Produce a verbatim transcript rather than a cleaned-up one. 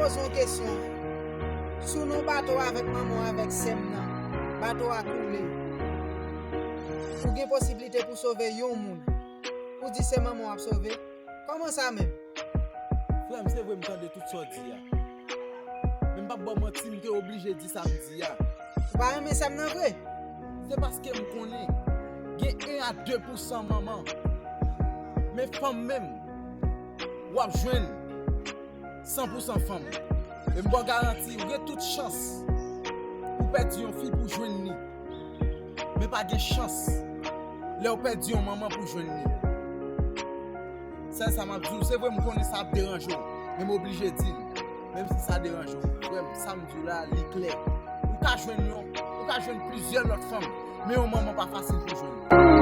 Poze yon kesyon. Si w nan bato avèk manman w avèk sè m nan, bato a koule, ou gen posiblite pou sove yon moun, ou di se manman w ap sove? Kòman sa menm? Frè m, se vre m tande tout sa w di a. Men m p ap ba w manti, m te oblije di sa m di a. Ou pa renmen sè m nan vre? Se paske m konnen gen en a de pousan manman. Men fanm menm, w ap jwenn san pousan fanm. E m ba w garanti, ou gen tout chans pou pèdi yon fi pou jwenn li. Men pa gen chans lè w pèdi yon manman pou jwenn li. Sèl sa m ap di w, se vre m konnen sa ap deranje w, men m oblije di l. Menm si sa deranje w, frè m, sa m di w la, li klè. Ou ka jwenn yon, ou ka jwenn plizyè lòt fanm, men yon manman pa fasil pou jwenn.